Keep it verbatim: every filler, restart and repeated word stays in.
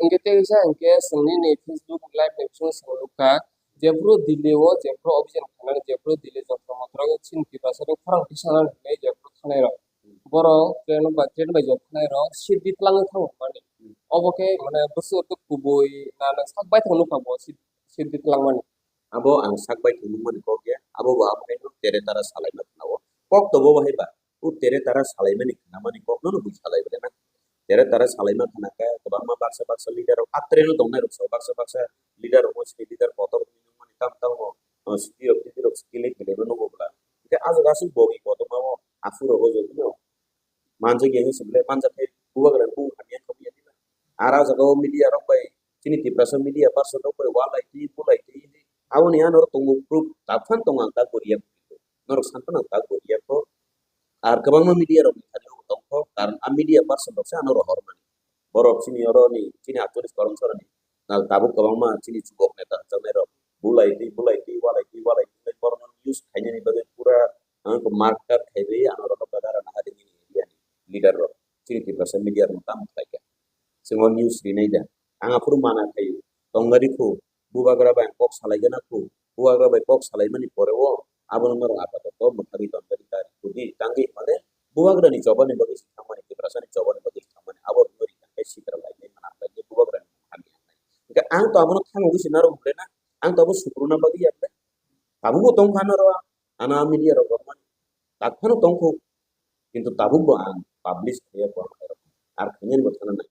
Hingke tei kisa hingke chwngni ni Facebook live ni bising chwng nukha, jephuru Delhi o jephuru obhijan khanani, jephuru Delhi jontro montro o chini Tiprasa rok khorang tisanani hinwi jephuru thanai rok. Borok train bai, train bai jok thanai rok seat di twlangwi thango mani. Obo khe mane bwswk kubui na nang sak bai thango nukha bo seat, seat di twlangmani. Abo ang sak bai tongmani kok ya, abo bo abo haino tere tara salaima khna o. Kok to bo hai ba, o tere tara salaimani khnamani kok no bui salai bole na. Tere tara salaima khna khe kwbangma baksa baksa leader rok atre no tongnai rok, baksa baksa leader rok, mosni leader kotor mani tam tam o, o, C D rok, T D rok, skill ni belai no nugo bla. Hingke ajo aswk bo ni kotor ma o, aphuru o joto no. Manjak ya hinwi swnglai, manjak khe bubagra bung hamya khe buya dima. Ar ah jaga o media rok bai, chini Tiprasa media person rok bai walai twi, bulai twi, aboni ano tongo proof, tak phan tongo ang tak bo react kho. Norok san phano ang tak bo react kho. Ar kwbangma media rok ni thani o tong kho, karon a media person rok se ano rohor mani. Borok chini oro ni, chini Acholish Korom Sora ni, na tabuk kwbangma chini chubok neta hwnjaknai rok bulai twi, bulai twi, walai twi, walai twi, borok no news khainani bagwi pura ang khe mark tar khai bai ano rok badara na hari ni area ni leader rok chini Tiprasa media rok tamo khlai kha. Chwng o news rinai da. Ang aphuru mana khai tongna ri khu, bubagra bai ang kok salai gana khu, bubagra bai kok salai mani pore o abono norok apatoto mwthagwi tonjak kha. Khudi tangwi mane bubagra ni choba ni bagwi se thangmani, Tiprasa ni choba ni bagwi se thangmani abo rwngwi ri tangkhe sikra lai nai mana bai bubagra ni hamya wngnai. Hingkhe ang to abono thangwi se narwk ble na, ang to abo sukruna bagwi ya ble. Tabukbo tong kha norok, ano media rok rok mani. Tak phano tong kho. Kintu tabukbo ang publish khaiya bo ang khairok. Ar khainani bo thana nai.